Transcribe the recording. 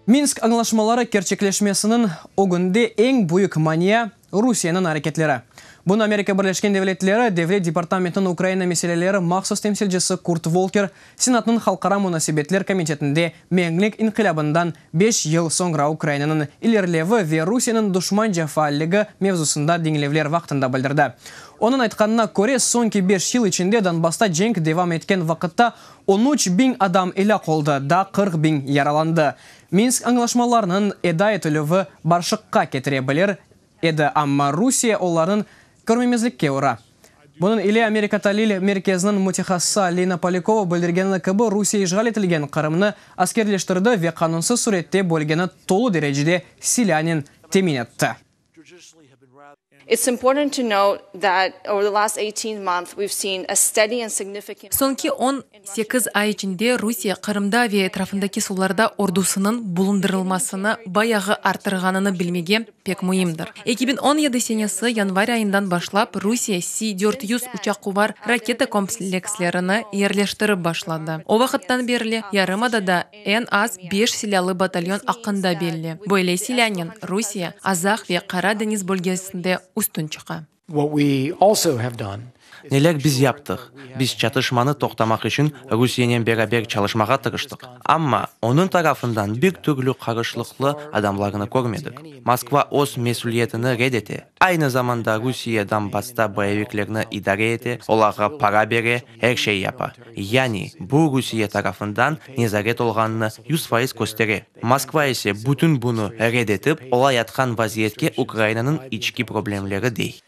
Minsk añlaşmaları kerçekleşmesiniñ ögünde eñ büyük mania, Rusiyeniñ areketleri. Bunı Amerika Birleşken Devletleri Devlet departamentiniñ Ukraina meseleleri mahsus temsilcisi Kurt Volker Senatnıñ halqara munasebetler komitetinde Menlik inqilâbından beş yıl soñra Ukrainanıñ ilerilevi ve Rusiyeniñ duşmanca faalligi mevzusında diñlevler vaqtında bildirdi. Onıñ aytqanına köre, soñki beş yıl içinde Donbassta cenk devam etken vaqıtta 13 biñ adam elâk oldı, daa 40 biñ yaralandı. Minsk añlaşmalarınıñ eda etilüvi barışıqqa ketire bilir edi, amma Rusiye olarnıñ körmemezlikke ura. Bunıñ ile Amerika talil merkeziniñ mütehassısı Alina Polyakova bildirgeni kibi, Rusiye işğal etilgen Qırımnı askerleştirdi ve qanunsız sürette bölgeni tolu derecede silânen temin etti. It's important to note that over the last 18 months, we've seen a steady and significant Soñki 18 ay içinde Rusiye Qırımda ve etrafındaki suvlarda ordusınıñ bulundırılmasını bayağı arttırğanını bilmege pek müimdir. 2017 senesi yanvar ayından başlap Rusiye S-400 uçaqquvar raketa komplekslerini yerleştirip başladı. O vaqıttan berli yarımadada eñ az 5 silâlı batalyon aqqında belli. Böyle silânen Rusiye Azaq ve Qara deñiz bölgesinde üstün çıqa. What we also have done Neler biz yaptıq? Biz çatışmanı toqtamaq içün Rusiyenen beraber çalışmağa tırıştıq. Amma onıñ tarafından bir türlü qarşılıqlı adımlarını körmedik. Moskva öz mesüliyetini red ete. Aynı zamanda Rusiye Donbassta boyeviklerni idare ete, olarğa para bere, er şey yapa. Yani bu Rusiye tarafından nezaret olğanını 100% köstere. Moskva ise bütün bunı red etip, olayatqan vaziyetke Ukrainanıñ içki problemleri dey.